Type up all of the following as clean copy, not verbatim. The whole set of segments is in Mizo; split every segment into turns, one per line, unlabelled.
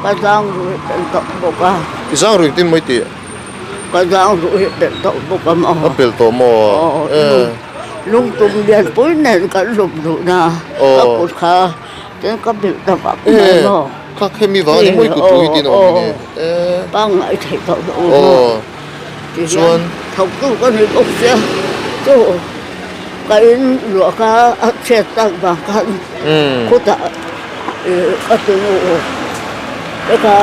Ka zang ruih pel tawh bawk a.
I zang ruih engtin maw i tih?
Ka zang ruih hi pel tawh bawk a maw?
A pel tawh maw?
Aw, lungtum lianpui nen kan lum duh na, ka kut kha tin ka bilh ta vak mai maw?
Kha khemi vang a ni maw i kut ruih hi tin a awm ni?
Pangngai theih tawh loh a maw? Tihian thawktu ka ni bawk sia, chu ka in luah kha a chhiat tak vang khan khutah ka tunu te kha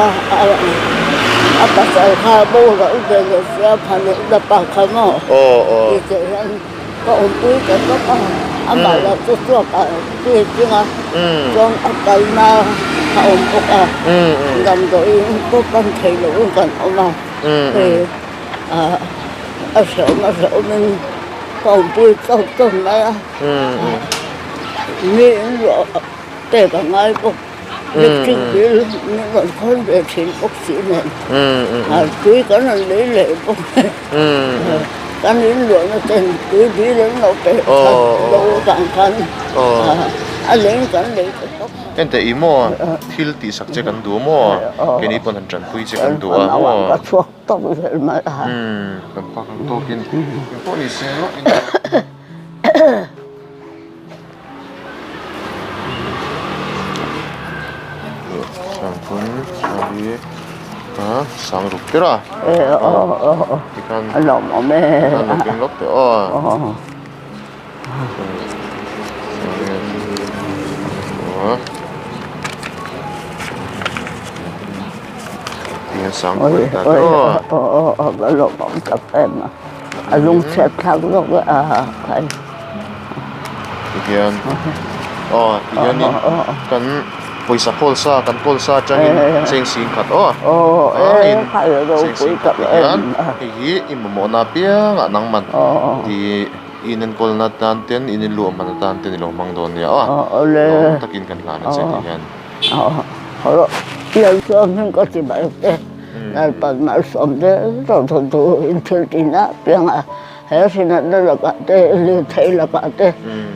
a pasal kha boral ve leh sia phanih la pa kha maw ti teh hian ka awmpui ta tawp a, amah lah chu chhuak ah tui chunga chuan a kalna a awm bawk a, damdawiin pawh pan thei lohin kan awm a. Hei a hrehawm a hrehawmin ka awmpui tawk tawk mai a, mi in luah pek a ngai bawk, electric bill min rawn khawn ve thin bawk si nen, tui kan rawn lei leh bawk kan in luahna ten tui bill an lo pe khat lo avang khan a leng kan lei ta tawk mai.
Enteh i maw thil tih sak che kan duh maw keini pawn han tanpui che kan duh a maw.
Ka chhuak tawk zel mai a.
Kan pak ang tawkin eng pawh ni se lawk in. Sangphun hi a sang ruk tir a. Tikhan
A lawmawm e.
Tikhan lo keng lawk teh aw.
A lungchhiat thlak zawk a
Tihian aw tihianin kan pawisa kawl sa kan kawl sa atangin cheng sing khat aw cheng sing khat tihian hei hi i mamawhna apiangah nangman ti In enkawlna atan ten, in inluah hman atan ten i lo hmang dawn nia aw. Lawm takin kan hlan a che tih hian.
Lalsawm hming ka ti mai te, Lalpan malsawm te tawh tawh tur in thil ti na apiang a, he hrinatna lakah te, lirthei lakah te,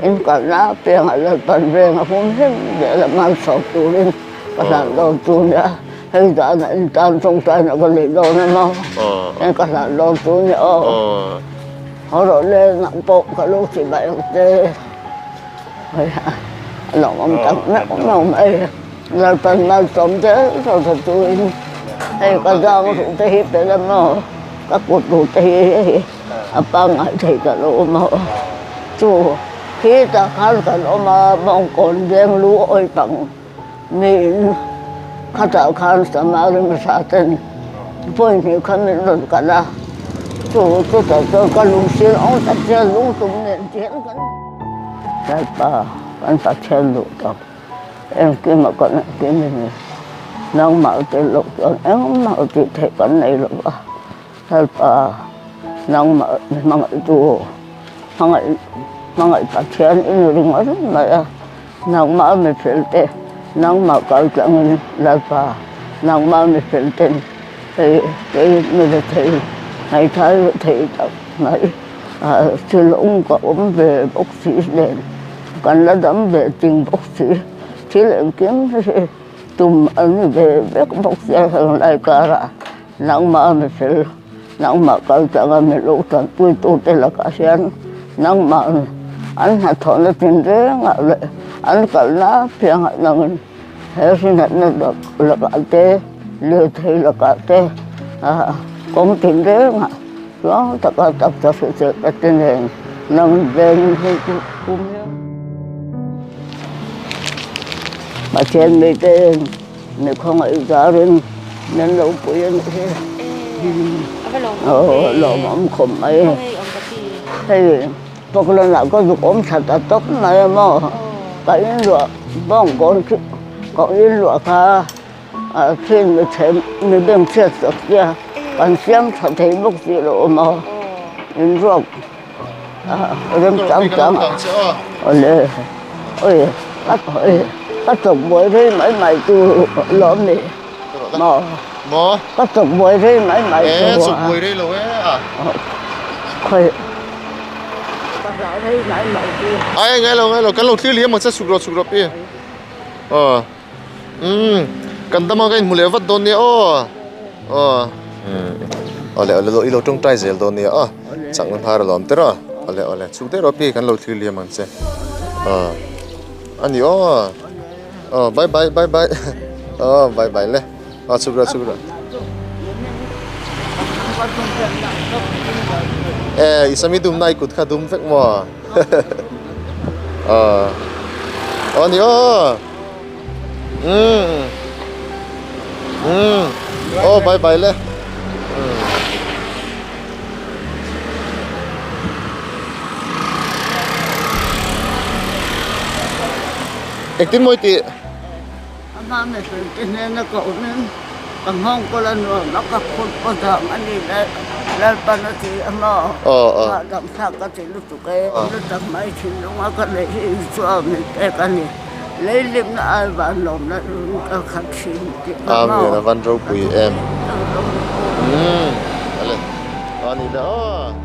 in kalna apiang a Lalpan veng a hum hlim zel a malsawm turin ka hlan dawn chu nia, hei zana in tan tawngtaina ka nei dawn a maw, hei ka hlan dawn chu nia aw. Haw rawh le nang pawh ka lo ti mai ang che. Hei a lawmawm tak meuh meuh mai. Lalpan malsawm zel zel ta turin hei ka zang ruh te hi pe la maw, ka kut ruh te hi hei a pangngai thei ta lo maw. Chu khi tah khan kan awm a mawngkawn veng lu awi pang miin khatah khan Samari hmasa ten vawi hnih kha min rawn kalh a, chu chutah chuan ka lungsil awng tak chian lungtum nen chian kan Lalpa kan Pathian duh tak engkim a kan engkim i ni, nangmah tel loh chuan engmah tih theih kan nei lo va, Lalpa nangmah mi hmangaihtu hmangaih hmangaih Pathian i ni ringawt mai a. Nangmah mi fel te, nangmah kal tlangin Lalpa, nangmah mi fel ten hei kei mi la thei ngaihthai la thei tak mai thil ka awm ve bawk si nen kan la dam ve ting bawk si thil engkim hi tum a ni ve vek bawk sia heng lai karah nangmah mi fel Nangmah kal changa mi lo tanpuitute lakah hian nangmah an hnathawhna tinrengah leh an kalna apiangah nangin he hrinatna lakah te, lirthei lakah te kawng tinrengah tluang taka taksa hriselna te nen nang vengin hei chu kum hian Pathian mite Mi khawngaih zarin min lo pui a nih hi. Aw lawmawm khawp mai. Hei Pawklanah ka zuk awm that a tawp mai a maw. Ka in luah bawng kawn khi ka in luah kha a thin mi chhem mi beng chhiat sak sia kan siam tha thei bawk si lo a maw. In ruak Remchang chang awle oi ka oi ka chawk buai rei mai mai chu lawm ni maw
maw
ka chawk buai rei mai mai
chu e chawk buai rei lo e a
khoi ka hlau rei mai mai chu
ai ngai lo ngai lo kan lo thlir liam ang che chhuk rawh chhuk rawh pi aw. Umm. Kan dama ka inhmu leh vat dawn nia aw. Aw. Awle awle i lo tawngtai zel dawn nia aw. Chakna hnar a lawm tir a. Awle awle chhuk deuh rawh pi kan lo thlir liam ang che. Aw. A ni aw. Aw bye bye bye bye. Aw bye bye le. Aw chhuk rawh chhuk rawh. E i sami dum na i kut kha dum vek maw. Aw. Aw ni aw. Umm. Umm. Aw bye bye le. Umm. Engtin maw i tih?
Amah mihring te hnena ka awmin ka nghawng kawl a nuam a, ka phut pawh dang a ni le, Lalpan a ti a maw? Hahdam thlak ka ti lutuk e, lutak mai thinlunga ka neih hi Isua min pek a ni, leilimna ai van lawmna run ka khat thin tih kha maw?
Amen, a van ropui em. Umm, ale, a ni le aw.